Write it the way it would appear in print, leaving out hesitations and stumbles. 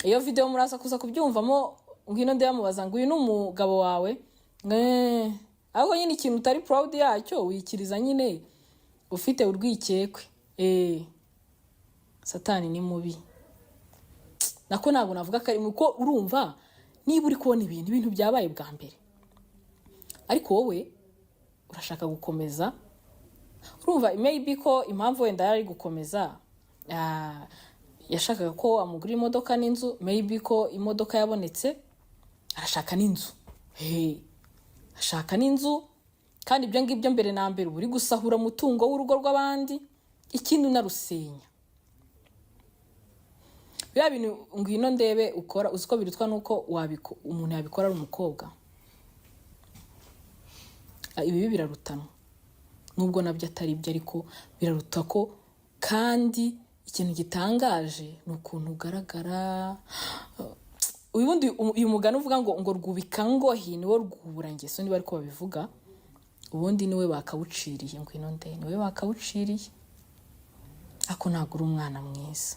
Iyo video muraza kuza kubyumvamo. Ngwino ndamubaza ngo: "Uyu ni umugabo wawe?" Ngo: "Eh." Ahubwo nyine ikintu utari proud yacyo wikiriza nyine ufite urwikekwe. Satani ni mubi. Nako ntabwo navuga ko ari mubi, ko urumva niba uri kubona ibintu byabaye bwa mbere, ariko wowe urashaka gukomeza. Urumva maybe ko impamvu wenda yari gukomeza, yashakaga ko amugura imodoka n'inzu. Maybe ko imodoka yabonetse, arashaka n'inzu. Hey, ashaka n'inzu. Kandi ibyo ngibyo, mbere na mbere uba uri gusahura umutungo w'urugo rw'abandi, ikindi unarusenya. Biriya bintu Ngwino Ndebe ukora, uzi ko birutwa n'uko umuntu yabikora ari umukobwa? Ibibi birarutanwa, nubwo nabyo atari byo, ariko biraruta ko. Kandi ikintu gitangaje ni ukuntu ugaragara. Ubundi uyu mugani uvuga ngo rwubika ngohi niwo rwubura ngeso, niba ariko babivuga, ubundi niwe bakawuciriye. Ngwino Ndebe niwe bakawuciriye, ariko ntabwo uri umwana mwiza.